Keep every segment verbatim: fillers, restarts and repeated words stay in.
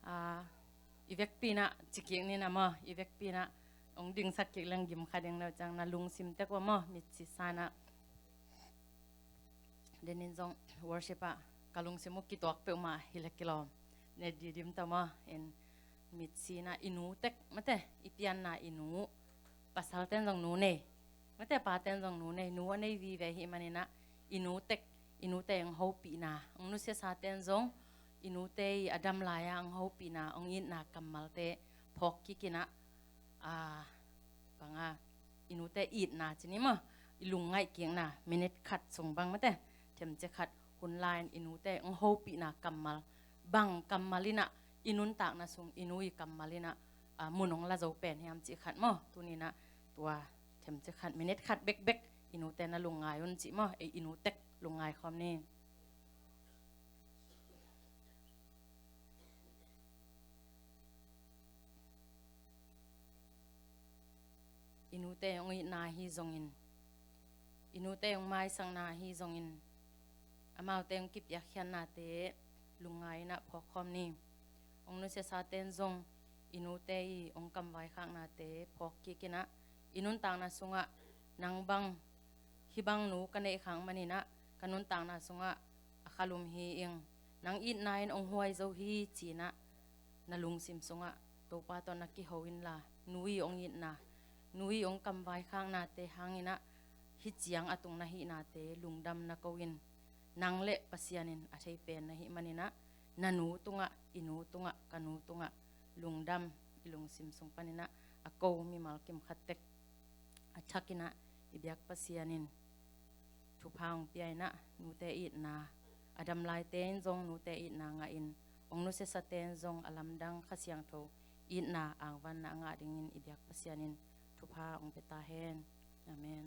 Ah, i vekpi in ah ci kik ni na maw, i vekpi in ah hong dingsak kik leng gim kha ding lo ciang na lungsim tek uh maw, mitsi sa in ah. Denin zong worship ah ka lungsim uh kituak peuhmah hi leh kilawm. Ne didim ta maw, in mitsi in ah i nu tek mate, i pianna i nu, pasalten zong nu nei. Mate paten zong nu nei, nu a nei vive ahih manin ah i nu tek, i nute hong hopihna, hong nusiasaten zong i nute i a dam lai-a hong hopihna, hong itna kammalte phawk kik in ah, ah, bang a, i nute itna ci ni maw, i lungngaih kikna, minit khat sung bang mate, themcia khat hun lai-in i nute hong hopihna kammal, bang kammal in ah i nuntakna sung i nu i kammal in ah, ah, mun hong la zo pen hiam cih khat maw. Tuni in ah tua themcia khat, minit khat bekbek i nute na lungngai un cih maw, ei i nu tek lungngai khawm ni. I nute hong itna hi zongin, i nute hong maisakna hi zongin, amaute hong kipiakkhiatnate lungngai in ah phawk khawm ni. Hong nusiasaten zong i nute i hong kamvaikhaknate phawk kik in ah, i nuntakna sungah nang bang, hih bang nu ka neih khak manin ah ka nuntakna sungah a khalum hi ing, nang itna in hong huai zo hi ci in ah, na lungsim sungah Topa tawh na kiho inla, nu i hong itna, nu i hong kamvaikhaknate hangin ah hih ciang a tung na hihnate lungdam na ko in, nang le Pasian in a thei pen na hih manin ah na nu tungah, i nu tungah, ka nu tungah lungdam, i lungsim sung panin ah a ko mimal kim khat tek a thak in ah i biak Pasian in thupha hong pia in ah, nute itna, a dam laite in zong nute itna ngah in, hong nusiasate in zong a lamdang Kha Siangtho itna angvanna a ngah dingin i biak Pasian in thupha hong pia ta hen. Amen.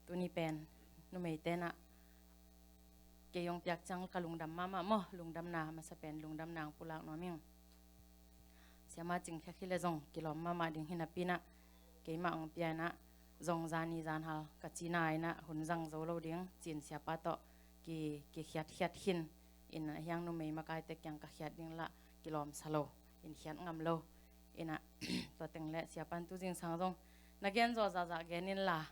Tuni pen numeite in ah kei hong piak ciang ka lungdam mahmah maw, lungdamna masa pen lungdamna hong pulak nuam ing. Siama Cing Khek hi leh zong kilawm mahmah ding hi napi in ah, keimah hong pia in ah zong zani zanhal ka cina in ah hun zang zo lo ding ci-in siapa tawh ki, kikhiatkhiat khin in ah, hiang numei makaite kiang ka khiat ding lah kilawm sa lo, in khiat ngam lo. In ah tua teng le siapa in tu zingsang zong na gen zawh zahzah gen inla,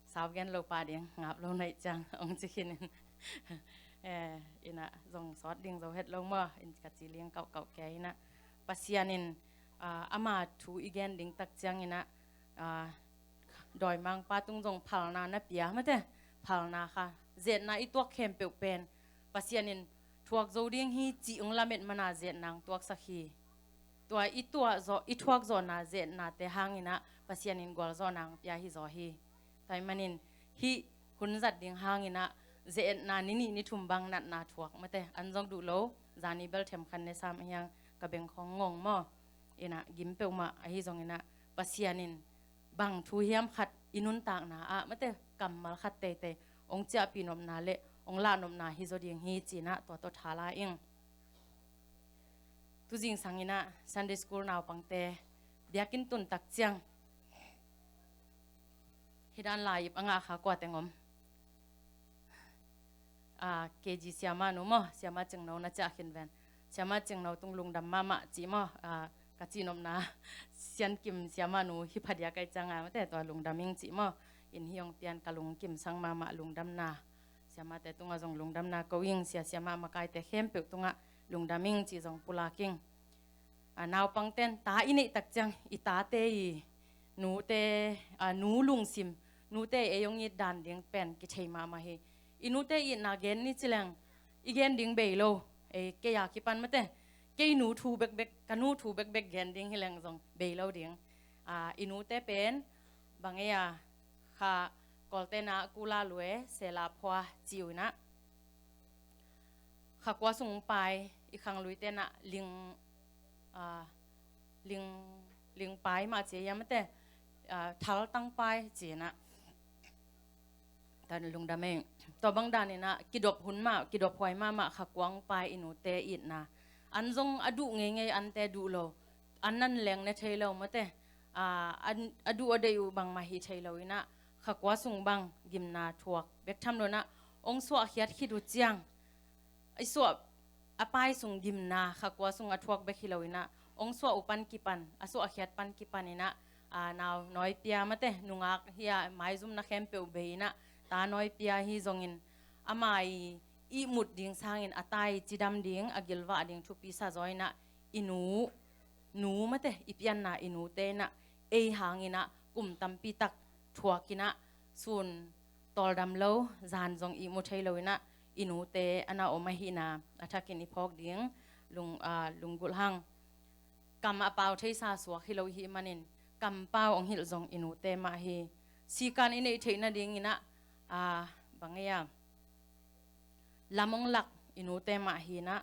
sau gen lo pah ding, ngap lo na hih ciang hong ci khin in. Eh, in ah zong sawt ding zo het lo maw, in ka ci ling kauhkauh kei in ah, Pasian in, ah, ama thu i gen ding tak ciangin ah, ah, dawimangpa tung zong phalna na pia mate, phalna kha, zetna i tuak khempeuh pen Pasian in thuak zo ding hi cih hong lamet mana zetna hong tuaksak hi. Tua i tuah zawh, i thuak zawhna zetnate hangin ah Pasian in gualzawhna hong pia hi zaw hi. Tua ahih manin hih hun zat ding hangin ah zetna ni nih ni thum bang natna thuak mate, an zong duh lo, zani bel themkhat ne sam hiang ka bengkhawng ngong maw. In ah gim peuhmah ahi zongin ah Pasian in bang thu hiam khat i nuntakna ah mate kammal khat teitei hong ciahpih nopna le hong lah nopna hi zaw ding hi ci-in ah tua tawh tha la ing. Tu zingsang in ah Sunday school naupangte biakinn tun tak ciang hih dan lai-ip a ngah kha kua teng om? Ah, K G siamanu maw, Siama Cingno na ciah khin ven. Siama Cingno tung lungdam mahmah ci maw, ah, ka cihnopna Sian Kim siamanu hi phadiak ai cianga mate tua lungdam ing ci maw. In hih hong pian ka lungkimsang mahmah lungdamna. Siamate tungah zong lungdamna ko ing, sia siama makaite khempeuh tungah lungdam ing ci zong pulak ing. A, naupangten ta i neih tak ciang i tate i nute, a, nu lungsim, nute ei hong it dan ding pen kithei mahmah hi. I nute itna gen ni ci leng i gen ding bei lo. Ei, kei a kipan mate, kei nu thu bekbek, ka nu thu bekbek gen ding hi leng zong bei lo ding. A, i nute pen bang ei a, kha Kawltena kula lue sela phua ci uh in ah, kha kua sung pai, i khangluite in ah ling, ah, ling, ling pai mah ci hiam mate, ah, thal tang pai ci in ah. Tan lungdam ei. Tua bang dan in ah kidop hun mah, kidop huai mahmah kha kua hong pai i nute itna. An zong a duh ngeingei, ante duh lo, an nan leng ne thei lo mate, ah, an, a duh a deih uh bangmah hi thei lo in ah, kha kua sung bang gimna thuak bek tham lo in ah, hong suahkhiat khit uh ciang, i suah a pai sung gimna kha kua sung a thuak bek hi lo inah, ong suah uh pan kipan, a suah a khiat pan kipan inah, a, nau nawi pia mate, nungak hi a maizumna khempeuh bei inah, ta nawi pia hi zongin, ama i ihmut ding sangin a tai cidam ding, a gilvah ding thupi sa zaw inah, i nu, nu mate, i pianna i nute inah, ei hang inah kum tampi tak thuak inah, sun tawldam lo, zan zong ihmu thei lo inah, i nute a na om ahihna a thakin i phawk ding lung, a, lunggulh hang. Kam a pau theisa suak hi lo i hih manin, kam pau ong hilh zong i nute mah hi. Sikan i neih theih nading inah, a, bang ei a, lam ong lak i nute mah hi inah,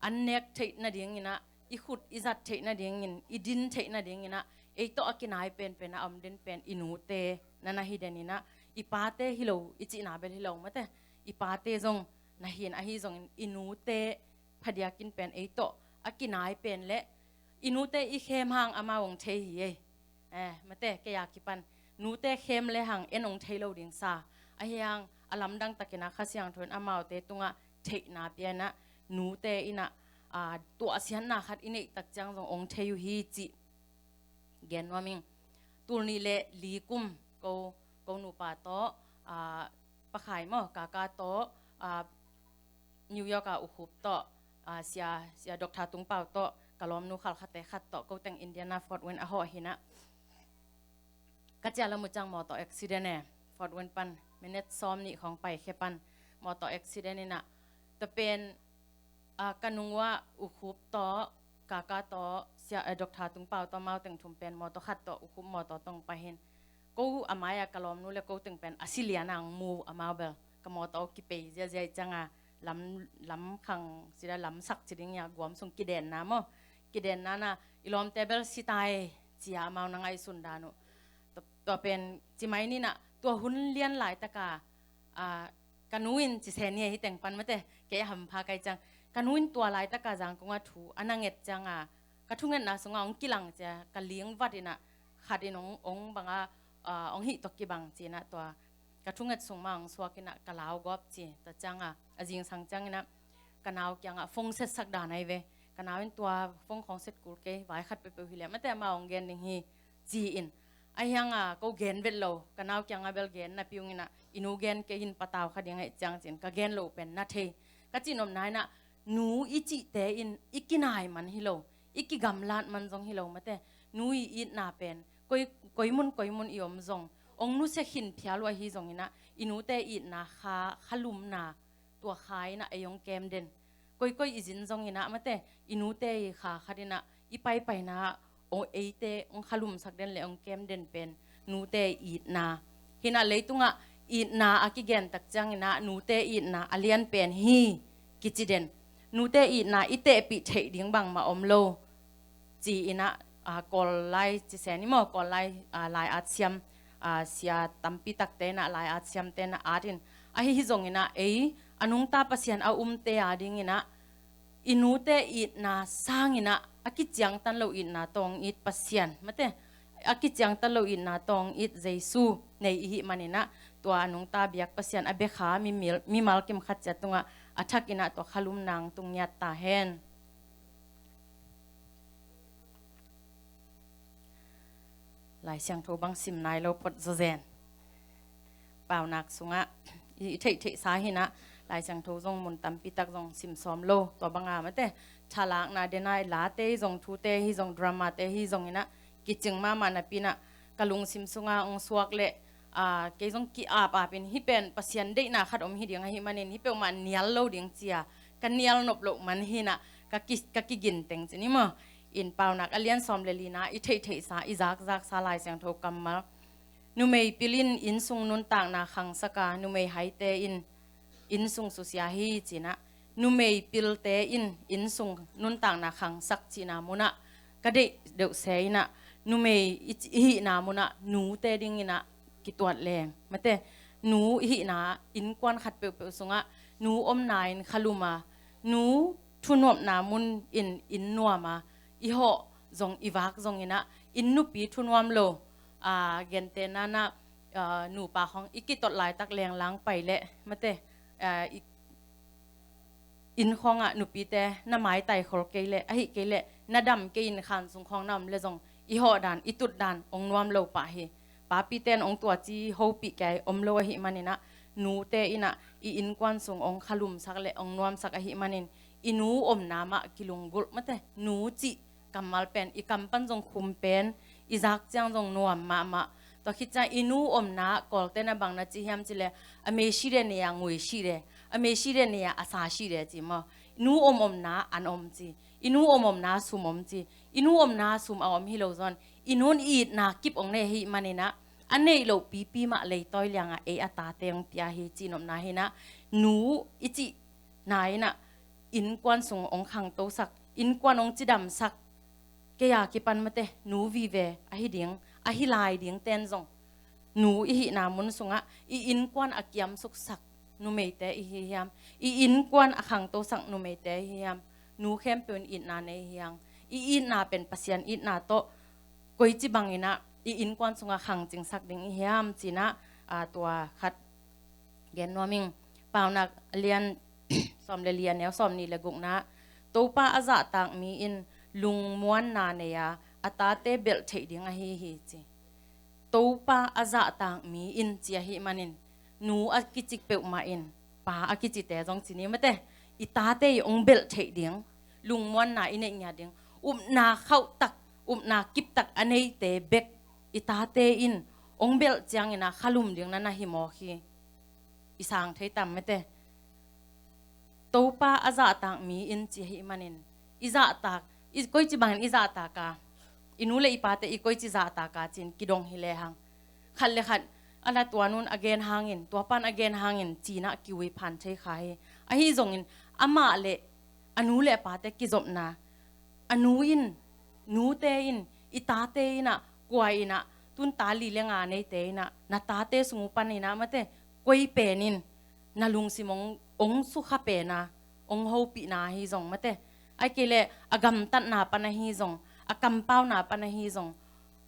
an nek theih nading inah, i khut i zat theih nadingin, i din theih nading inah, ei tawh a kinai penpen a om den pen i nute na na hi den inah, i pate hi lo, i cihna bel hi lo mate, i pate zong na hi in, ahi zongin i nute phadiakin pen ei tawh a kinai pen le i nute i khem hang amau ong thei hi ei. Eh, mate, kei a kipan nute khem le hang en ong thei lo ding sa. Ahi hang a lamdang takin a Kha Siangtho in amaute tungah theihna pia inah, nute inah, a, tuahsiatna khat i neih tak ciang zong ong thei uh hi cih gen nuam ing. Tul nih le li kum ko, ko nupa tawh, a, Pakhai maw, Kaka tawh, a, New York a ukhup tawh, a, sia, sia Doctor Tung Pau tawh, ka lawmnu khalkhate khat tawh, ko teng Indiana Fort Wayne a hawh hi inah. Ka cia lam uh ciang mawtaw accident e, Fort Wayne pan, minute sawm nih khawng paikhia pan, mawtaw accident inah, tua pen, a, ka nung uah ukhup tawh, Kaka tawh, sia, eh, Doctor Tung Pau tawh, amau teng thum pen mawtaw khat tawh, ukhup mawtaw tawh ong pai hi in. Ko a mai-ah ka lawmnu le ko teng pen a si lian a ong mu, amau bel ka mawtaw kipei ziazia ih ciang a, lam, lam khang ci da, lamsak ci ding ia, guam sung kidenna maw, kidenna na, i lawmte bel si ta ei ci a, amau na ngaihsun dan uh. Tua, tua pen ci mai ni inah, tua hun lian laitak a, a, ka nu in ci se ni ei, hih teng pan mate, kei a hampha ka hih ciang, ka nu in tua laitak a Zangkong a thu a na nget ciang a, ka thungetna sungah ong kilang ci a, ka ling vat inah, khat in ong, ong bang a, a, ong hih tawh kibang ci inah, tua ka thunget sung mah ong suak inah, ka lau gawp ci. Tua ciang a, a zingsang ciang inah, ka nau kiangah phone setsak dan ahi ve. Ka nau in tua phone khawng set kul kei, vai khat peuhpeuh hi leh mate, amah ong gen ding hi ci in. Ahi hang a, ko gen vet lo, ka nau kiangah bel gen napi ung inah, i nu gen kei in, patau kha ding ahih ciang ci in, ka gen loh pen na thei. Ka cihnopna inah, nu i cihte in i kinai man hi lo, i kigamlat man zong hi lo mate. Nu i itna pen koi, koi mun, koi mun i om zong, ong nusia khin phial uh ahi zong inah, i nute itna kha, khalumna, tua kha inah ei ong kem den. Koikoi i zin zong inah mate, i nute i kha khat inah, i paipaina ah ong, eite ong khalumsak den le ong kem den pen nute itna hi inah, leitungah itna a kigen tak ciang inah nute itna a lian pen hi kici den. Nute itna i tehpih theih ding bangmah om lo ci inah, a, Kawl lai ci se ni maw, Kawl lai, a, lai-at siam, a, sia tampi takte inah, lai-at siamte inah at in, ahi hi zong inah ei a nungta Pasian a umte a ding inah, i nute itna sang inah, a kiciangtan lo itna tawh ong it Pasian mate, a kiciangtan lo itna tawh ong it Jesu nei i hih man inah, tua a nungta biak Pasian a bia kha mimil, mimal kim khat ciat tungah a thak inah tua khalumna ong tung ngiat ta hen. Lai Siangtho bang sim nai lo phot zawzen. Paunak sungah i, i theihtheihsa hi inah, Lai Siangtho zong mun tampi tak zong sim sawm lo. Tua bang a mate, thalakna den a, i late hi zong, thute hi zong, dramate hi zong inah, kicing mahmah napi inah, ka lungsim sungah ong suak leh, a, kei zong ki-ap ap in, hih pen Pasian deihna khat om hi ding ahih manin, hih peuhmah nial lo ding ci a, ka nial nop loh man hi inah, ka ki, ka kigin teng ci ni maw. In Paunak a lian sawm le lina i theihtheihsa, i zakzaksa Lai Siangtho kammal. Numei pil in innsung nuntakna khangsak a, numei haite in innsung susia hi ci inah, numei pilte in innsung nuntakna khangsak cihna munah ka deih deuh se inah, numei i, i hihna munah nute ding inah kituat leng mate, nu i hihna innkuan khat peuhpeuh sungah nu omna in khalum a, nu thunuamna mun in inn nuam a, i hawh zong, i vak zong inah, inn nupi thunuam lo, a, gentehna inah, a, nupa khawng i kitot laitak lenglang pai leh mate, a, i, inn khawngah nupite na maitai khol kei leh, ahi kei leh na dam kei in khan sung khawng na om leh zong i hawh dan, i tut dan hong nuam lo pah hi. Papite in hong tuaci hopih kei om lo ahih maninah, nute inah i innkuan sung hong khalumsak le hong nuamsak ahih manin, i nu omna mah kilunggulh mate, nu cih kammal pen i kam pan zong khum pen, i zak ciang zong nuam mahmah. Tua khit ciang i nu omna Kawlte'n a bang na ci hiam cih leh, a mei shi de ne a ngui shi de, a mei shi de ne a a sa shi de ci maw. Nu om omna an om ci, i nu om omna sum om ci, i nu omna sum a om hi lo zaw in, i nu'n i itna kip hong nei ahih maninah, a neih loh pipi mah leitawi liangah ei a tate hong pia hi cih nopna hinah, nu i cihna inah innkuan sung hong khangtosak, innkuan hong cidamsak, kei a kipan mate, nu vive ahi ding, ahi lai dingte'n zong, nu i hihna mun sungah i innkuan a kiamsuksak numeite i hi hiam, i innkuan a khangtosak numeite i hi hiam, nu khempeuh in itna nei hi hang. I itna pen Pasian itna tawh koici banginah i innkuan sungah khangcingsak ding i hiam cinah, a, tua khat gen nuam ing. Paunak a lian sawm le li, a neu sawmnih le gukna, Topa a zahtak mi in lungmuanna nei a, a tate belh theih ding ahi hi ci. Topa a zahtak mi in ci ahih manin, nu a kici peuhmah in, pa a kicite zong ci ni mate, i tate i hong belh theih ding, lungmuanna i neih ngiat ding, upna khauhtak, upna kiptak a neite bek i tate in hong belh cianginah khalum ding na na hi mawk hi. I sang thei tam mate. Topa a zahtak mi in ci ahih manin, i zahtak, i koici bangin i zahtak a, i nu le i pate i koici zahtak a ci-in kidong hi lehang, khat le khat a la tua nu'n a gen hangin, tua pa'n a gen hangin cinah kiui phan thei kha hi. Ahi zongin amah le a nu le a pate kizopna, a nu in, nute in, i tate inah, kua inah, tun ta li le nga neite inah, na tate sung uh pan inah mate, koi pen in na lungsim hong, hong sukha pen a, hong hopihna ahi zong mate, ahih kei leh a gamtatna pan ahi zong, a kampauna pan ahi zong,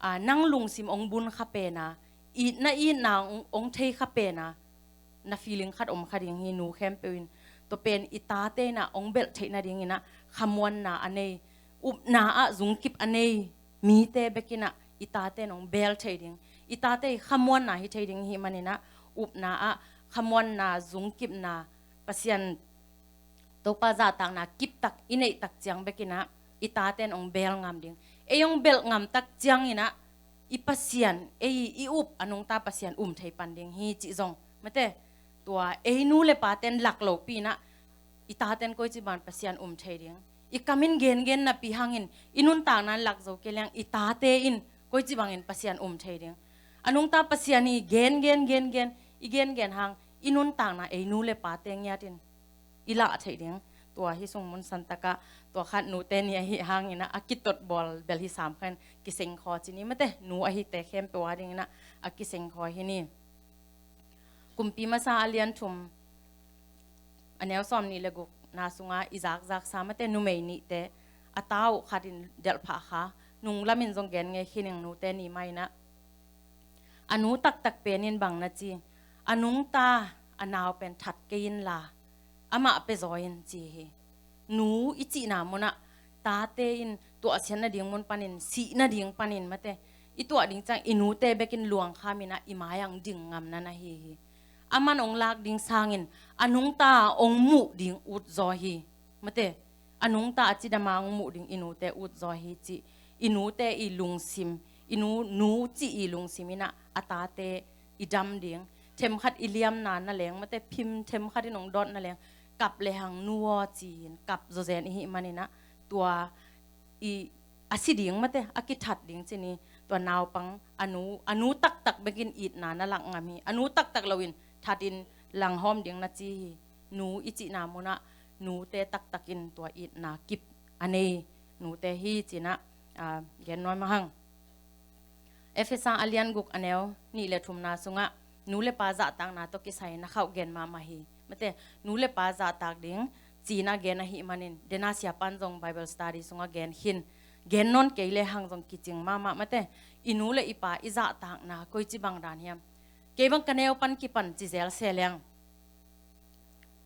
a, nang lungsim hong bunkha pen a, itna, itna hong, hong theikha pen a, na feeling khat om kha ding hi, nu khempeuh in. Tua pen i tate inah hong belh theih nadinginah khamuanna a nei, upna ah zungkip a nei mite bek inah i tate in hong bel thei ding, i tate i khamuanna hi thei ding ahih maninah, upna ah khamuanna, zungkipna, Pasian Topa zahtakna kiptak i neihtak ciang bek inah i tate in hong bel ngam ding. Ei hong belh ngamtak cianginah i Pasian, ei i up a nungta Pasian um thei pan ding hi cih zong mate, tua ei nu le pate'n lak lopi inah i tate'n koici bangin Pasian um thei ding. I kam in gengen napi hangin i nuntakna in lak zo kei leng i tate in koici bangin Pasian um thei ding. A nungta Pasian hi gengen gengen, i gengen hang i nuntakna ei nu le pate ngiat in i lah theih ding. Tua hi sung mun santakah tua khat nute ni ahih hanginah a kitot bawl bel hi sam kha in, kisengkhaw ci ni mate, nu ahite khempeuh a dinginah a kisengkhaw hi ni. Kumpi Masa a lian thum, a neu sawmnih le gukna sungah i zakzaksa mate numei nihte, a ta uh khat in delhphah kha, nunglamin zong gen ngei khin ing, nute ni mah inah. A nu taktak pen in bang na ci, a nungta a nau pen that kei inla, amah pia zaw in ci hi. Nu i cihna munah tate in tuahsiat nading mun panin, sih nading panin mate, i tuah ding ciang i nute bek in luangkham inah i mai-ah ding ngamna na hi hi. Aman hong lak ding sangin a nungta hong muh ding ut zaw hi mate, a nungta a cidam a hong muh ding i nute ut zaw hi cih, i nute i lungsim, i nu, nu cih i lungsim inah a tate i dam ding. Themkhat i liamna na leng mate, phim themkhat in hong dawt na leng, kap lehang nu aw ci-in kap zawzen i hih maninah, tua i a si ding mate, a kithat ding ci ni. Tua naupang a nu, a nu taktak bekin itna na lak ngam hi. A nu taktak loin thatin langhawm ding na ci hi. Nu i cihna munah nute taktakin tua itna kip a nei nute hi cinah, a, gen nuam hang. Efesa a lian guk a neu nih le thumna sungah nu le pa zahtakna tawh kisai na khauh gen mahmah hi. Mate, nu le pa zahtak ding cinah gen ahih manin, dena siapan zong Bible study sungah gen khin, gen nawn kei lehang zong kicing mahmah mate, i nu le i pa i zahtakna koici bang dan hiam. Kei bang ka neu pan kipan ci zel se leng,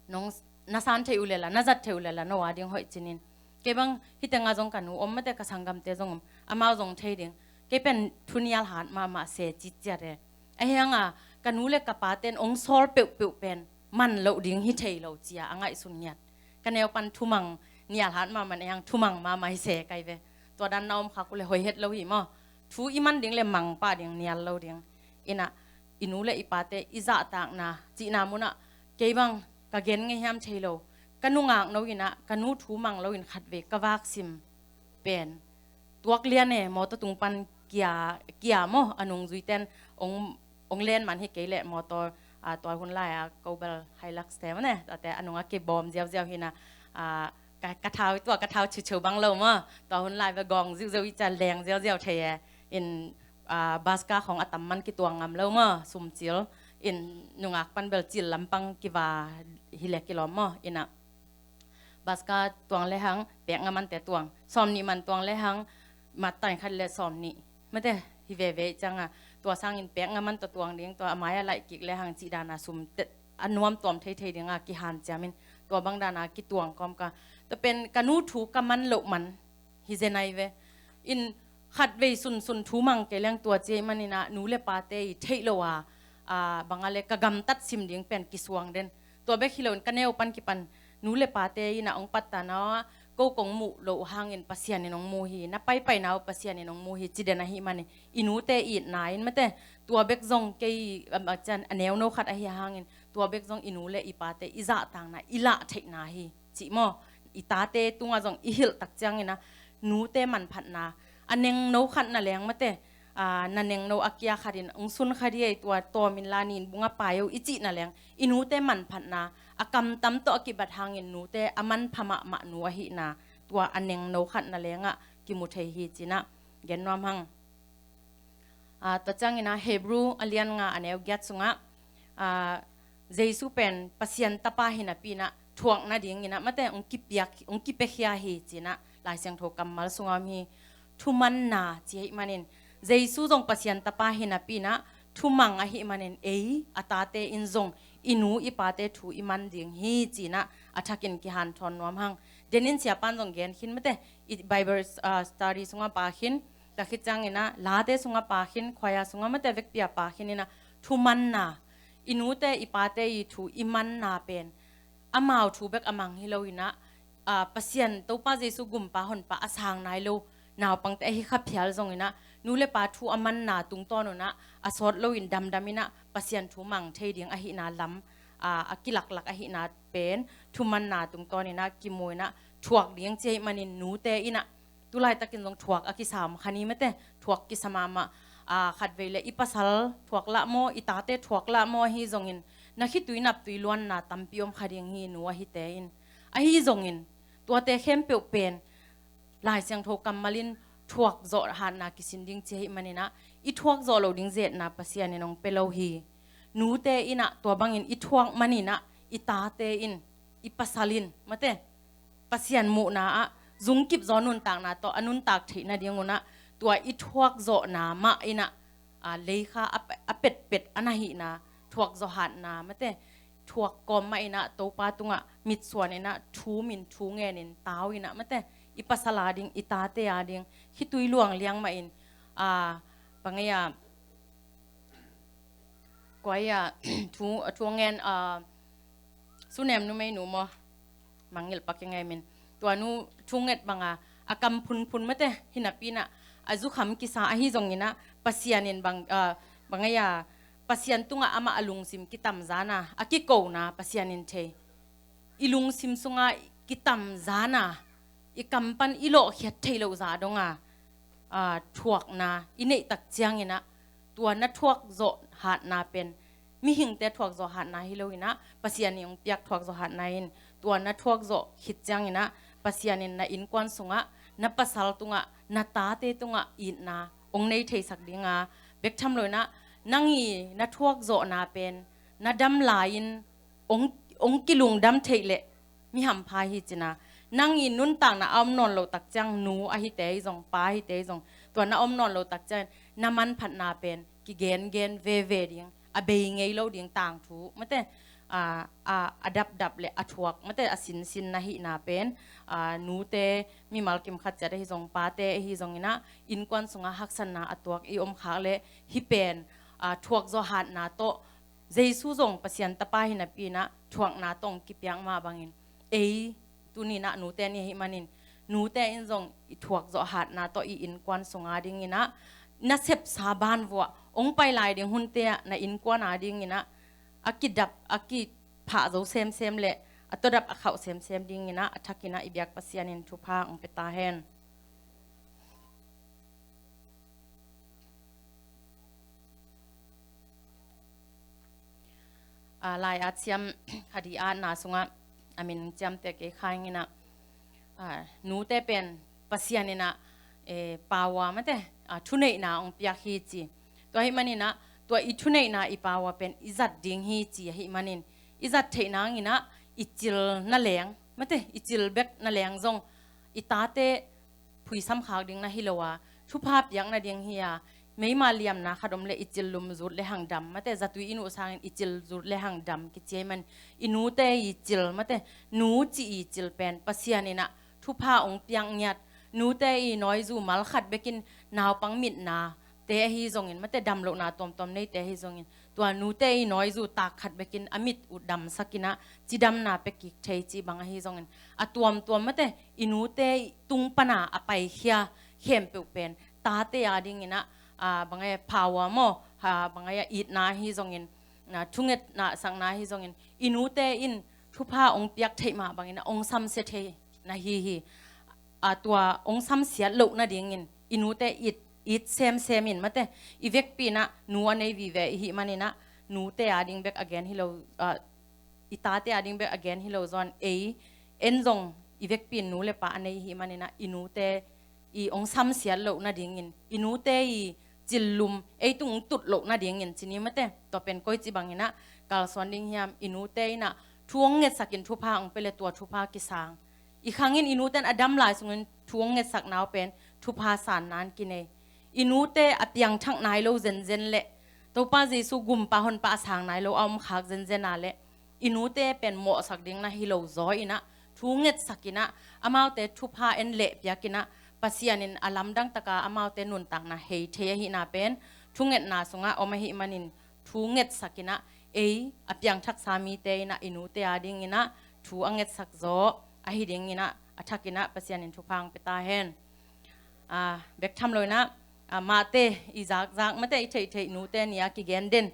nong na san thei uh leh la, na zat thei uh leh la, no a ding hoih cinin. Kei bang hih tengah zong ka nu om mate, ka sanggamte zong om, amau zong thei ding. Kei pen thu nial hat mahmah se citciat e. Ahi hanga ka nu le ka pate'n ong sawl peuhpeuh pen man loh ding hi thei lo cia a ngaihsun ngiat. Ka neu pan thumang nial hat mahmah, ahi hang thumang mahmah hi se kai ve. Tua dan na om khak uh leh hoih het lo hi maw. Thu i man ding le mang pah ding, nial lo ding. Inah i nu le i pate i zahtakna cihna munah kei bang ka gen ngei hiam thei lo. Ka nungak no inah ka nu thu mang loin khatvei ka vak sim pen tuak lian e, mawtaw tung pan kia, kia maw, a nungzuite'n ong, ong len man hi kei leh mawtaw, a, tua hun lai-a Cobalt Hilux te maw ne, tate a nungah kibawm ziauziau hi inah, a, ka, ka thau, tua ka thau chiuchiu bang lo maw, tua hun lai bel gawng ziauziau i cia, leng ziauziau thei e. In, a, bus ka khong a tam man kituang ngam lo maw, sumcil. In nungak pan bel cil lampang kiva hi leh kilawm maw, inah bus ka tuang lehang pek nga mante tuang, sawmnih man tuang lehang, mat tain khat le sawmnih mate hi veve cianga, tua sangin pek nga man tawh tuang ding, tua a mai-ah laih kik lehang cih dana sum te a nuam tuam theithei dinga kihanciamin tua bang dana kituang kawm ka. Tua pen ka nu thu ka man loh man hi zenai ve. In khatvei sunsun thu mang kei leng tua ci ahih maninah nu le pate i theih lo a, a, bang a le ka gamtat sim ding pen kisuang den. Tua bek hi loin ka neu pan kipan nu le pate inah ong pattana, ko kong muh loh hangin Pasian in ong mu hi, na paipaina uh Pasian in ong mu hi ci den ahih manin i nute itna in mate, tua bek zong kei, am, a cian a neuno khat ahi hangin tua bek zong i nu le i pate i zahtakna i lah theihna hi cih maw. I tate tungah zong i hilh tak ciangin ah nute manphatna, a nengno khat na leng mate, a, na nengno a kia khatin ong sun kha dih ei, tua tawmin la nin bungah pai o i cih na leng, i nute manphatna a kamtam tawh a kibat hangin nute a manpha mahmah nu ahihna, tua a nengno khat na lengah kimu thei hi cinah gen nuam hang. A, tua ciangin ah Hebrew a lian nga a neu giat sungah, a, Jesu pen Pasian tapa hi napi inah thuak nadingin ah mate ong kipiak, ong kipiakhia hi cinah Lai Siangtho kammal sungah om hi. Thumanna ci ahih manin Jesu zong Pasian tapa hi napi inah thumang ahih manin ei a tate in zong i nu i pate thu i man ding hi cinah a thakin kihanthawn nuam hang. Denin siapan zong gen khin mate, i Bible, a, study sungah pa khin, tua khit ciangin ah late sungah pa khin, khuaia sungah mate vekpi-a pa khin inah thumanna, i nute i pate i thu i manna pen amau thu bek a mang hi loin ah, a, Pasian Topa Jesu gumpa honpa a sang nai lo naupangte ahi kha phial zongin ah nu le pa thu a manna tungtawn un ah a sawt loin damdam inah Pasian thu mang thei ding ahihna lam, a, a kilaklak ahihna pen thumanna tungtawn inah kimu inah thuak ding ci ahih manin nute inah tulaitakin zong thuak a kisa om kha ni mate, thuak kisa mahmah. A, khatvei le i pasal thuak lah maw, i tate thuak lah maw, ahi zongin na khitui naptui luanna tampi om kha ding hi nu ahite in. Ahi zongin tuate khempeuh pen Lai Siangtho kammalin thuak zawh hatna kisin ding ci ahih manin ah i thuak zawh loh ding zetna Pasian in ong pia lo hi. Nute inah tua bangin i thuak manin ah i tate in, i pasal in mate, Pasian muhna ah zungkip zaw nuntakna tawh a nuntak theih nadingun ah tua i thuak zawhna mah inah, a, leikha a, a petpet a na hihna thuak zawh hatna mate, thuak kawm mah inah Topa tungah mitsuan inah thumin thu ngenin tau inah mate, i pasal a ding, i tate a ding, khitui luang liang mahin, a, bang ei a, kua ei a, thu, thu ngen, a, Sunem numeinu maw, mangngilh pak i ngei min. Tua nu thunget banga a kam phunphun mate hi napi inah a zukham kisa ahi zongin ah Pasian in bang, a, bang ei a, Pasian tungah amah a lungsim kitamzana, a kikona Pasian in thei. I lungsim sunga kitamzana, i kam pan i lawhkhiat thei loh zah donga, a, thuakna i neih tak ciangin ah tua na thuak zawh hatna pen mihingte thuak zawh hatna hi loin ah Pasian in ong piak thuak zawh hatna in, tua na thuak zawh khit ciangin ah Pasian in na innkuan sungah, na pasal tungah, na tate tungah itna ong nei theisak dinga, bek tham loin ah nang i na thuak zawhna pen na dam lai-in ong, ong kilungdam theih leh mi hampha hi cina. Nang i nuntakna a om nawn loh tak ciang nu ahite hi zong, pa ahite hi zong, tua na om nawn loh tak ciang na manphatna pen kigengen veve ding, a bei ngei lo ding tangthu mate. a, a, a dapdap le a thuak, mate, a sinsin na hihna pen, a, nute mimal kim khat ciat ahi zong, pate ahi zongin ah, innkuan sungah haksatna a tuak i om khak le, hih pen, a, thuak zawh hatna tawh, Jesu zong Pasian Tapa hi napi-in ah thuakna tawh hong kipiak mah bangin, ei tuni-in ah nute ni ahih manin, nute in zong i thuak zawh hatna tawh i innkuan sung adingin ah, na sepsa banvuah hong pai lai ding hunte ah na innkuan adingin ah, a kidap, a kiphah zo semsem le a tawdap a khauh semsem dingin ah, a thakin ah i biak Pasian in thupha hong pia ta hen. A, lai-at siam khat i atna sungah a min ciamteh kei kha ing in ah, a, nute pen Pasian in ah, e, power, mate, a, thuneihna hong piak hi ci. Tua ahih manin ah, tua i thuneihna, i power pen i zat ding hi ci ahih manin, i zat theih nangin ah i cil na leng, mate, i cil bek na leng zong i tate phuisam khak ding na hi lo a, thupha piak nading hi a, meima liamna khat om le i cil lum zut le hang dam, mate, zatui i nuh sangin i cil zut le hang dam kici ahih man, i nute i cil, mate, nu cih i cil pen Pasian in ah thupha hong piak ngiat, nute i nawizu mal khat bekin naupang mitnate ahi zongin, mate, damlohna tuamtuam neite ahi zongin, tua nute i nawizu tak khat bekin a mit uh damsakin ah cidamna pia kik thei cih bang ahi zongin, a tuamtuam, mate, i nute tung pana a paikhia khempeuh pen tate adingin ah, a, bang a power maw, a, bang a itna ahi zongin, a, thungetna sakna ahi zongin, i nute in thupha hong piak theih mah bangin ah hong samsia thei na hi hi. A, tua hong samsiat loh nadingin i nute it, it semsem in, mate, i vekpi-in ah nu a nei vive i hih manin ah, nute ading bek a gen hi lo, a, i tate ading bek a gen hi lo zaw-in, ei, en zong i vekpi-in nu le pa a nei i hih manin ah, i nute i hong samsiat loh nadingin, i nute i cil lum ei tung hong tut loh nadingin ci ni, mate, tua pen koici bangin ah kalsuan ding hiam? I nute in ah thu hong ngetsakin thupha hong pia le tua thupha kisang. I khangin i nute in a dam lai sungin thu hong ngetsakna uh pen thupha sanna in kinei. I nute a piangthak nai lo zenzen le Topa Jesu gumpa honpa a sang nai lo a om khak zenzen a le, i nute pen mawhsak ding na hi lo zaw in ah, thu ngetsakin ah, amaute thupha en leh piakin ah, Pasian in a lamdang taka amaute nuntakna hei thei ahihna pen thungetna sungah om ahih manin, thu ngetsakin ah, ei a piangthaksa mite in ah i nute adingin ah thu a ngetsak zaw ahi dingin ah, a thakin ah Pasian in thupha hong pia ta hen. A, bek tham lo in ah, a, mahte i zakzak, mate, i theihtheih nute ni-a kigen den,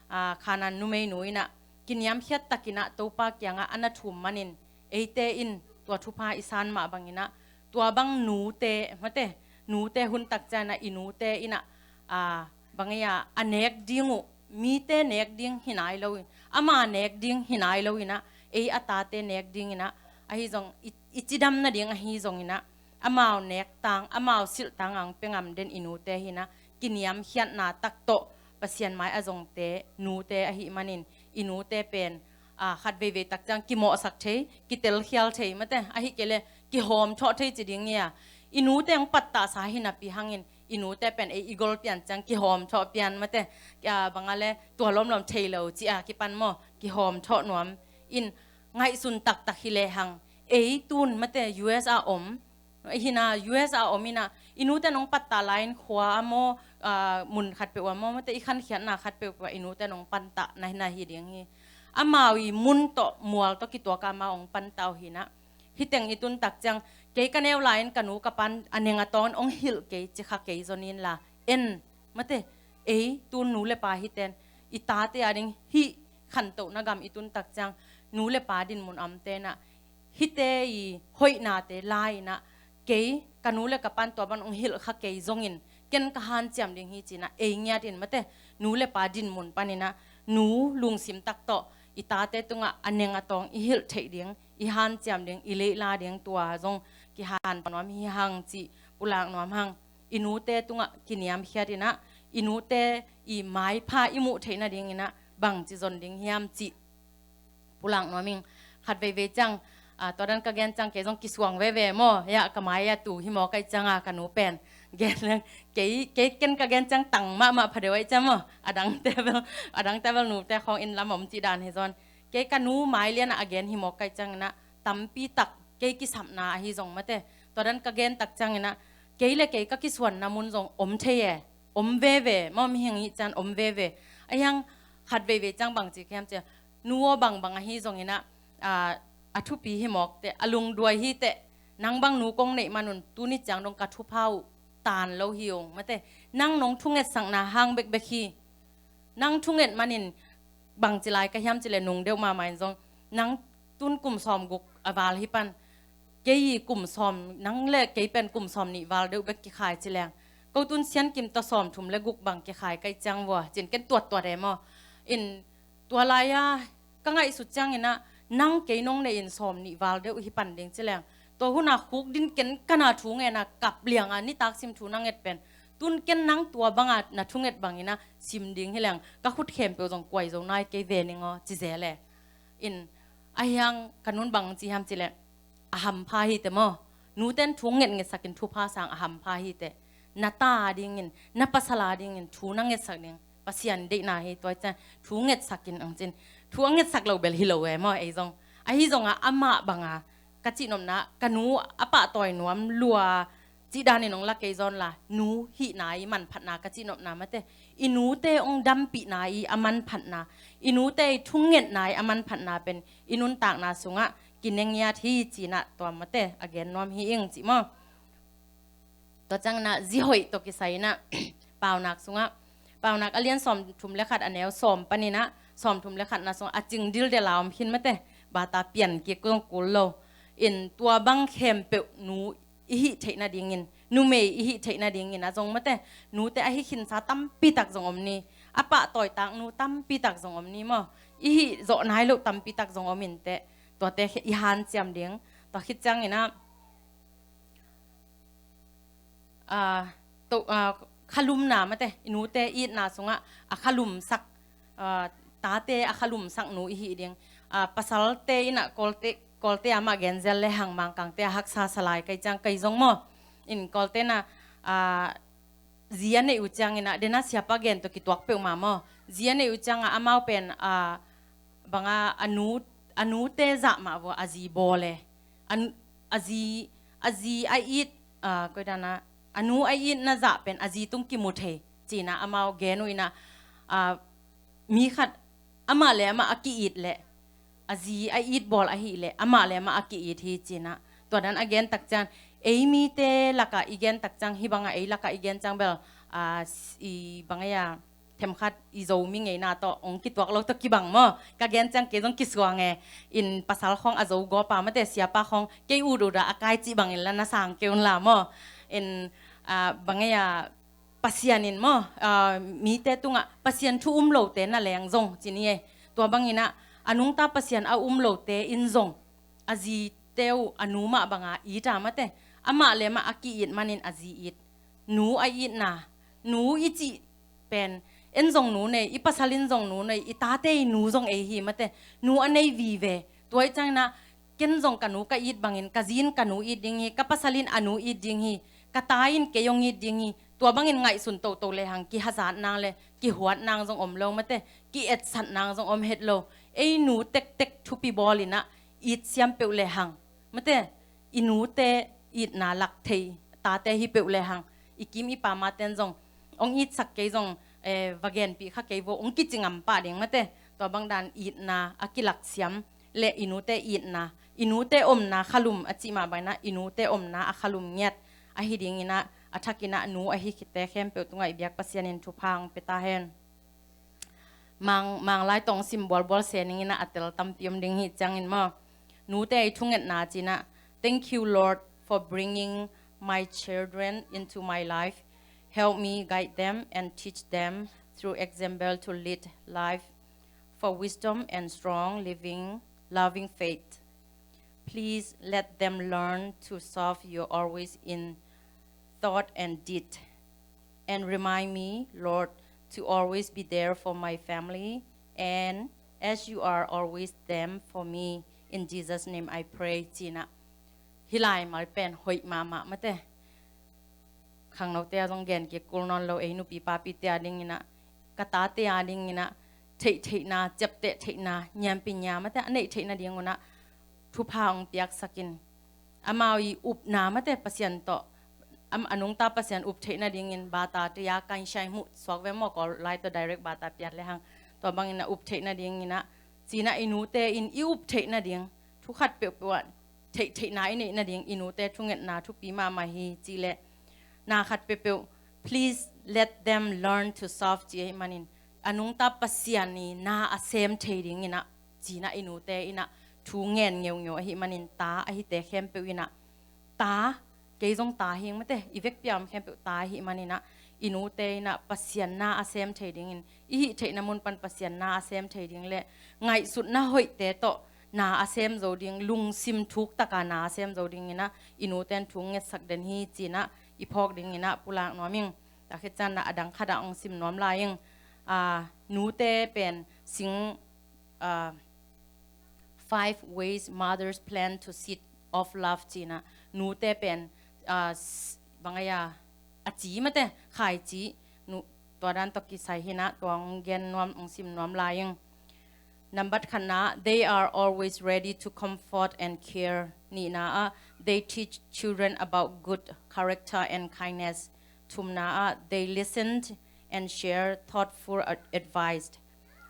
a, Khanan numeinu in ah kiniamkhiat takin ah Topa kiangah a na thum manin, eite in tua thupha i san mah bangin ah, tua bang nute, mate, nute hun tak ciangin ah i nute in ah, a, bang ei a, a nek ding uh, mite nek ding hi nai lo in, ama nek ding hi nai lo in ah, ei a tate nek dingin ah, ahi zong i, i cidam nading ahi zongin ah, amau nek tang, amau silh tang a hong pia ngam den i nute hi in ah, kiniamkhiatna tak tawh Pasian mai a zongte nute ahih manin, i nute pen, a, khat veivei tak ciang kimawhsak thei, kitelkhial thei, mate, ahih kei le kihawmthawh thei ci ding hi a. I nute hong pattahsa hi napi hangin, i nute pen ei i gol pian ciang kihawmthawh pian, mate, a, bang a le tua lawmlawm thei lo ci a kipan maw, kihawmthawh nuam in, ngaihsun taktak hi lehang, ei tun, mate, U S a om, hi in ah, U S a om in ah, i nute in hong pattah lai-in khua ah maw, a, mun khatpeuh ah maw, mate, i khankhiatna khatpeuh ah i nute in hong pattah na hi, na hi ding hi. Amau i mun tawh, mual tawh kituak a amau hong pattah uh hi in ah, hih teng i tun tak ciang, kei ka neu lai-in ka nu ka pan a neng a tawng in hong hilh kei ci kha kei zaw ning la, en, mate, ei tun nu le pa hite in, i tate ading hih khantohna gam i tun tak ciang, nu le pa dinmun a omte in ah, hihte i hoihnate la in ah, kei ka nu le ka pan tua bang hong hilh kha kei zongin, ken ka hanciam ding hi ci in ah, ei ngiat in, mate, nu le pa dinmun panin ah, nu lungsim tak tawh i tate tungah a neng a tawng i hilh theih ding, i hanciam ding, i leihla ding, tua zong kihanpha nuam hi hang cih pulak nuam hang. I nute tungah kiniamkhiat in ah, i nute i maipha i muh theih nadingin ah bangci zon ding hiam cih pulak nuam ing. Khat veivei ciang, a, tua dan ka gen ciang kei zong kisuang veve maw, ya, ka mai a tu hi maw, ka hih ciang a ka nu pen gen leng, kei, kei ken ka gen ciang tang mahmah pha deuh ahih ciang maw, a dangte bel, a dangte bel nute khawng inn lam om cih dan hi zaw-in, kei ka nu mai lianah a gen hi mawk ka hih cianginah tampi tak kei kisapna ahi zong mate, tua dan ka gen tak cianginah kei le kei ka kisuanna mun zong om thei e, om veve maw, mihing hih ciang om veve. Ahi hang khat veivei ciang bang ci ka hiam ciah, nu aw bangbang ahi zonginah, a, a thupi hi mawk teh, a lungduai hi teh, nang bang nu kong neih manun tuni ciang dong ka thupha uh taan lo hi ung mate, nang nong thungetsakna hang bekbek hi. Nang thunget manin bangci lai ka hiam cileh nungdeuh mahmah in zong, nang tun kum sawm guk a val hi pan, kei kum sawm, nang le kei pen kum sawm nih val deuh bek kikhai cileng, ko tun siankim tawh sawm thum le guk bang kikhai ka hih ciang vua cin ken tuattuat e maw. In tua lai-a ka ngaihsut cianginah nang kei nong neih in sawm nih val deuh hi pan ding cileng, tua hunah khuk din ken kana thu ngena kap lianga nitak sim thu na nget pen, tun ken nang tua banga na thunget bangina sim ding hileng ka khut khempeuh zong kuai zo nai kei ve ning aw ci zel e. In ahi hang ka nun bang ci hiam cileh, a hampha hi teh maw. Nuten thu ngetngetsakin thupha sang a hampha hi teh. Na ta a dingin, na pasal a dingin thu na ngetsak ding Pasian deihna hi. Tua ciang thu ngetsakin ang cin, thu a ngetsak lo bel hi lo e maw, ei zong. Ahi zonga amah banga ka cihnopna, ka nu a pahtawi nuam lua cih danin hong la kei zawn la, nu hihna i manphatna ka cihnopna mate, i nute hong dampihna i a manphatna, i nute i thungetna i a manphatna pen i nuntakna sungah kinengiat hi cinah tua mate a gen nuam hi ing cih maw. Tua cianginah zi hoih tawh kisai inah Paunak sungah, Paunak a lian sawm thum le khat a neu sawm paninah sawm thum le khatna sungah a cing dildel a om khin mate, bata pian kik zong kul lo. In tua bang khempeuh nu i hih theih nadingin, numei i hih theih nadingin a zong mate, nute a hih khinsa tampi tak zong om ni, a pahtawitak nu tampi tak zong om ni maw, i hih zawh nai loh tampi tak zong om in teh, tuate i hanciam ding. Tua khit cianginah, a, to, a, khalumna mate, i nute itna sungah a khalumsak, a, tate a khalumsak nu i hih ding. A, pasalte inah Kawlte, Kawlte amah genzel le hang Mangkangte a haksa salai kai ciang kai zong maw. In Kawlte na, a, zi a neih uh cianginah, dena siapa gen tawh kituak peuhmah maw. Zi a neih uh cianga amau pen, a, banga a nu, a nute zah mah vua a zi bawl e. A, a zi, a zi a it, a, koidana, a nu a itna zah pen a zi tung kimu thei cinah amau gen uh inah, a, mi khat amah le amah a ki-it leh, a zi a it bawl ahih leh amah le amah a ki-it hi cinah. Tua dan a gen tak ciang, ei mite lakah i gen tak ciang, hih banga ei lakah i gen ciang bel, a, i banga ya, themkhat i Zomi ngeina tawh hong kituak lo tawh kibang maw. Ka gen ciang kei zong kisuang e. In pasal khawng a zo gawpa mate, siapa khawng kei ut uta a kai cih bangin la na sang kei un la maw. In, a, bangei a, Pasian in maw, a, mite tungah Pasian thu um lote na leng zong ci ni e. Tua banginah a nungta Pasian a um lote in zong a zite uh a nu mah banga it a mate, amah le amah a ki-it manin a zi it. Nu a itna, nu i cih pen, en zong nu nei, i pasal in zong nu nei, i tate i nu zong ei hi mate, nu a nei vive. Tua i cianginah ken zong ka nu ka it bangin ka zi in ka nu it ding hi, ka pasal in a nu it ding hi, ka ta in kei hong it ding hi. Tua bangin ngaihsun toto lehang kihazat nang le kihuat nang zong om lo mate, ki-etsat nang zong om het lo. Ei nu tektek thupi bawlinah it siam peuh lehang mate, i nute itna lak thei tate hi peuh lehang, i kim i pamaten zong hong itsak kei zong, eh, va genpih kha kei vo, hong kici ngam pah ding mate. Tua bangdan itna a kilaksiam le i nute itna, i nute omna khalum a cih mah banginah i nute omna a khalum ngiat ahi dinginah, a thakinah nu ahi khite khempeuh tungah i biak Pasian in thupha hong pia ta hen. Mang, Manglai tawh hong sim bualbual se ninginah a tel tampi om ding hi ciangin maw. Nute i thungetna cinah, "Thank you, Lord, for bringing my children into my life. Help me guide them and teach them through example to lead life for wisdom and strong living, loving faith. Please let them learn to serve you always in thought and deed. And remind me, Lord, to always be there for my family, and as you are always them for me. In Jesus' name I pray," cinah. Hih laimal pen hoih mahmah mate. Khangnote a zong gen kik kul nawn lo, ei nupi papite a dinginah, ka tate a dinginah, theihtheihna, ciapteh theihna, nyiampi nyiam mate a neih theih nadingun ah thupha hong piaksak in. Amau i upna mate Pasian tawh, am, a nungta Pasian up theih nadingin bata tia kan shai hmuh suak ve maw, Kawl lai tawh direct bata piat le hang. Tua bangin a up theih nadingin ah, ci-in ah i nute in i up theih nading thu khat peuhpeuh ah theihtheihna i neih nading i nute thungetna thupi mahmah hi. Cih leh na khat peuhpeuh, "Please let them learn to serve," ci ahih manin a nungta Pasian i na a sem thei dingin ah, ci-in ah i nute in ah thu ngen ngeungeu ahih manin, ta ahite khempeuh in ah, ta, kei zong ta hi ing mate, i vekpi a om khempeuh ta ahih manin ah, i nute in ah Pasian na a sem thei dingin, i hih theihna mun pan Pasian na a sem thei ding le ngaihsutna hoihte tawh na a sem zo ding, lungsim thuk taka na a sem zo dingin ah i nute in thu ngetsak den hi, ci-in ah i phawk dingin ah pulak nuam ing. Tua khit ciangin ah a dang khat ah hong sim nuam lai ing. Ah, nute pen sing, ah, five ways mothers plan to seed of love, ci-in ah nute pen, ah, s-, bang a, a ci mate, khaici, nu, tua dan tawh kisai hi-in ah tua hong gen nuam, hong sim nuam lai ing. Nambat khatna, they are always ready to comfort and care. Nihna ah, they teach children about good character and kindness. Thumna ah, they listened and share thoughtful ad-, advice.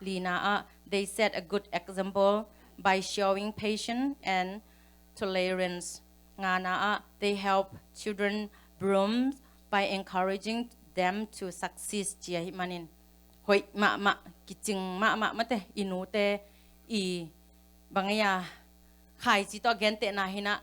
Lina ah, they set a good example by showing patience and tolerance. Ngana ah, they help children bloom by encouraging them to succeed, ci ahih manin, hoih mahmah, kicing mahmah mate i nute i, bang a, khaici tawh a gentehna hi-in ah,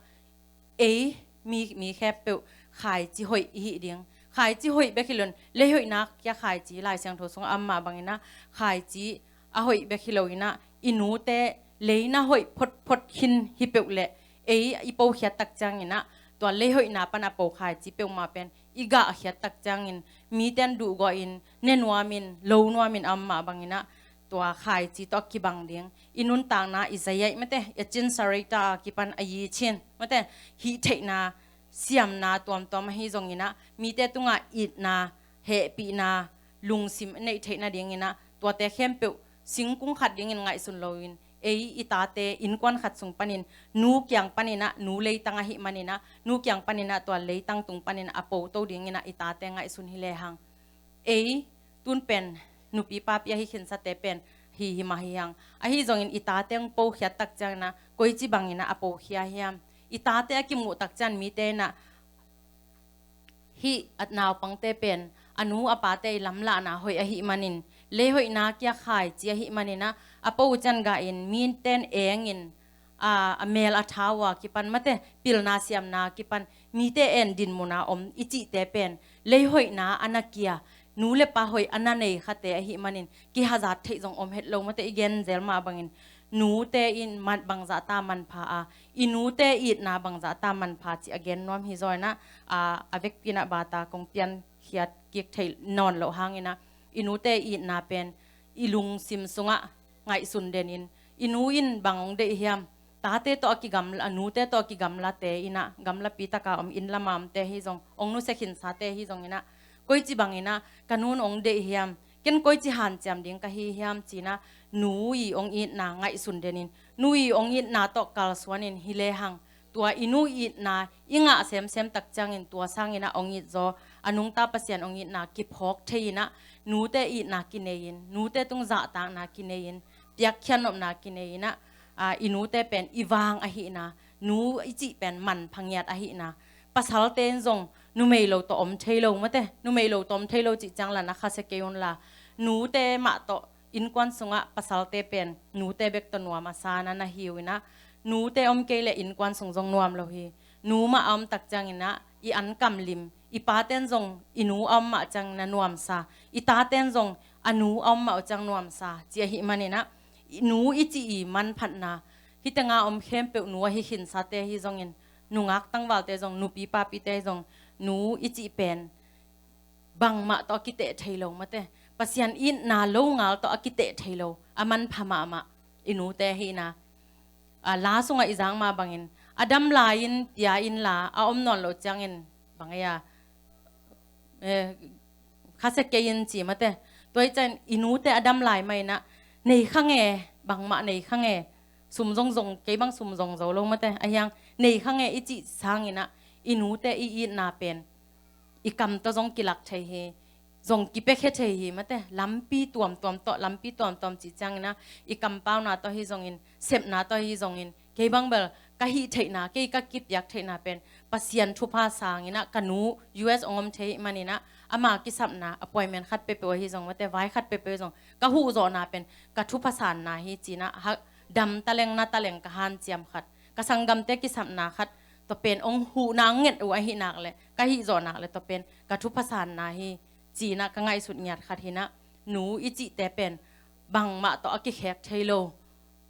ei mi, mi khempeuh khaici hoih i hih ding. Khaici hoih bek hi loin, lei hoihna kia khaici, Lai Siangtho sungah a om mah bangin ah, khaici a hoih bek hi loin ah, i nute lei na hoih photphot khin hi peuh leh, ei i pokhiat tak ciangin ah, tua lei hoihna pan a po khaici peuhmah pen i gahkhiat tak ciangin, mite in duhgawh in, ne nuamin, lo nuamin a om mah bangin ah, tua khaici tawh a kibang ding. I nuntakna, i zayaih mate, i chin sarita a kipan a yichin mate, hih theihna, siamna tuamtuam ahi zongin ah, mite tungah itna, hehpihna, lungsim a neih theih nadingin ah, tuate khempeuh singkung khat dingin ngaihsun loin, ei i tate innkuan khat sung panin, nu kiang panin ah, nu leitang ahih manin ah, nu kiang panin ah, tua leitang tung panin a po to dingin ah i tate ngaihsun hi lehang. Ei, tun pen nupi papi ahi khinsate pen hi hi mah hi hang. Ahi zongin i tate hong pokhiat tak ciangin ah, koici bangin ah a pokhia hiam? I tate a kimuh tak ciang mite in ah, hih a naupangte pen a nu a pate i lamlahna hoih ahih manin, lei hoihna kia khaici ahih manin ah, a po uh ciang gah in, mite in eng in, a, a mel a thau a kipan mate, pilna siamna kipan, mite en dinmun a om i cihte pen, lei hoihna a na kia, nu le pa hoih a na nei khate ahih manin, kihazat theih zong om het lo mate, i gen zel mah bangin, nute in man, bangzah ta manpha a, i nute itna bangzah ta manpha, ci a gen nuam hi zaw in ah, a, a vekpi in ah bata kong piankhiat kik thei nawn loh hangin ah, i nute itna pen i lungsim sungah ngaihsun den in, i nu in bang hong deih hiam? Tate tawh a kigamla, a nute tawh a kigamlate in ah, gamlapi taka om, inn lama omte hi zong, hong nusia khinsate hi zongin ah, koici bangin ah ka nu in hong deih hiam? Ken koici hanciam ding ka hi hiam? Ci-in ah nu i hong itna ngaihsun den in, nu i hong itna tawh kalsuan in hi lehang, tua i nu itna i ngah semsem tak ciangin, tua sangin ah hong it zaw, a nungta Pasian hong itna kiphawk thei in ah, nute itna kinei in, nute tung zahtakna kinei in, piakkhiat nopna kinei in ah, a, i nute pen i vang ahihna, nu i cih pen manpha ngiat ahihna. Pasalte in zong numei lo tawh om thei lo mate, numei lo tawh om thei lo cih ciang la na khasia kei un la, nute mah tawh, innkuan sungah pasalte pen nute bek tawh nuam a sa na na hi uh in ah, nute om kei leh innkuan sung zong nuam lo hi. Nu mah a om tak ciangin ah, i an kamlim, i pate in zong i nu a om mah ciangin ah nuamsa, i tate in zong a nu a om mah uh ciang nuamsa, ci ahih manin ah, i nu i cih i manphatna, hih tenga om khempeuh nu ahi khinsate hi zongin, nungak tangvalte zong, nupi papite hi zong, nu i cih pen bangmah tawh a kiteh thei lo mate, Pasian itna lo ngal tawh a kiteh thei lo, a manpha mahmah i nute ahihna. A, la sungah i zak mah bangin, a dam lai-in pia inla, a om nawn loh ciangin, bang a, eh, khasia kei in ci mate. Tua hi ciangin i nute a dam lai mah in ah, Nei kha nge, bangmah nei kha nge, sum zong zong, kei bang sum zong zo lo mate, ahi hang nei kha nge i cih sangin ah i nute i itna pen i kam tawh zong kilak thei hi, zong kipiakhia thei hi mate, lampi tuamtuam tawh, lampi tuamtuam cih ciangin ah i kampauna tawh hi zongin, sepna tawh hi zongin, kei bang bel ka hih theihna, kei ka kipiak theihna pen Pasian thupha sangin ah ka nu U S hong om thei manin ah ama kisapna appointment khat peuhpeuh ahi zong mate, vai khat peuhpeuh ahi zong ka huh zawhna pen ka thupha sanna hi ci-in ah, ha, dam taleng na taleng ka hanciam khat, ka sanggamte kisapna khat, tua pen hong huhna hong nget uh ahih nak leh, ka hih zawh nak leh tua pen ka thupha sanna hi ci-in ah ka ngaihsut ngiat khat hi-in ah, nu i cihte pen bangmah tawh a kikhek thei lo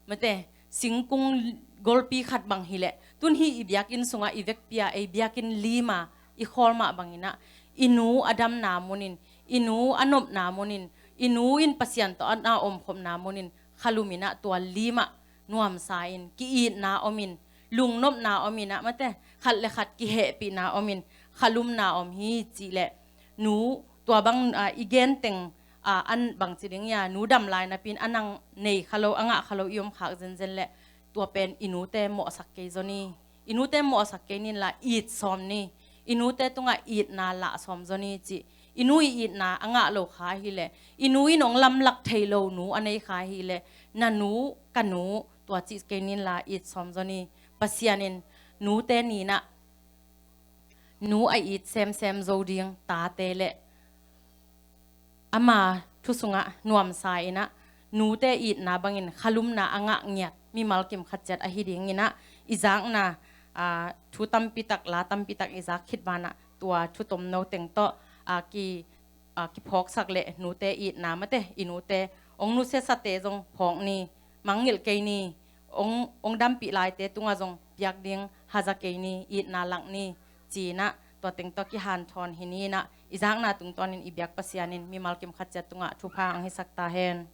mate, singkung golpi khat bang hileh, tun hih i biakinn sungah i vekpi-a ei biakinn lim-a i khawl mah bangin ah, i nu a damna munin, i nu a nopna munin, i nu in Pasian tawh a na omkhopna munin, khalumin ah tua lim-ah nuamsa in, ki-itna omin, lungnopna omin ah mate, khat le khat kihehpihna omin, khalumna om hi cih leh, nu tua bang, ah, i gen teng, ah, an bang ci ding ia, nu dam lai napi-in a nang nei kha lo, a ngah kha lo i om khak zenzen leh, tua pen i nute mawhsak kei zaw ni. I nute mawhsak kei ni inla it sawm ni. I nute tungah itna lah sawm zaw ni cih. I nu i itna a ngah lo kha hileh, i nu in hong lamlak thei lo nu a nei kha hileh, na nu, ka nu, tua cih kei ni inla it sawm zaw ni. Pasian in nute ni-in ah nu a it semsem zo ding tate le ama thu sungah nuamsa in ah, nute itna bangin khalumna a ngah ngiat mimal kim khat ciat ahi dingin ah, i zakna, aa, thu tampi tak, la tampi tak i zak khit banah, tua thu tomno teng tawh, aa, ki, aa, kiphawksak leh nute itna mate, i nute hong nusiasate zong phawk ni, mangngilh kei ni, hong, hong dampih laite tungah zong piak ding haza kei ni, itna lak ni ci-in ah, tua teng tawh kihanthawn hi ni-in ah, i zakna tungtawnin i biak Pasian in mimal kim khat ciat tungah thupha hong hisak ta hen.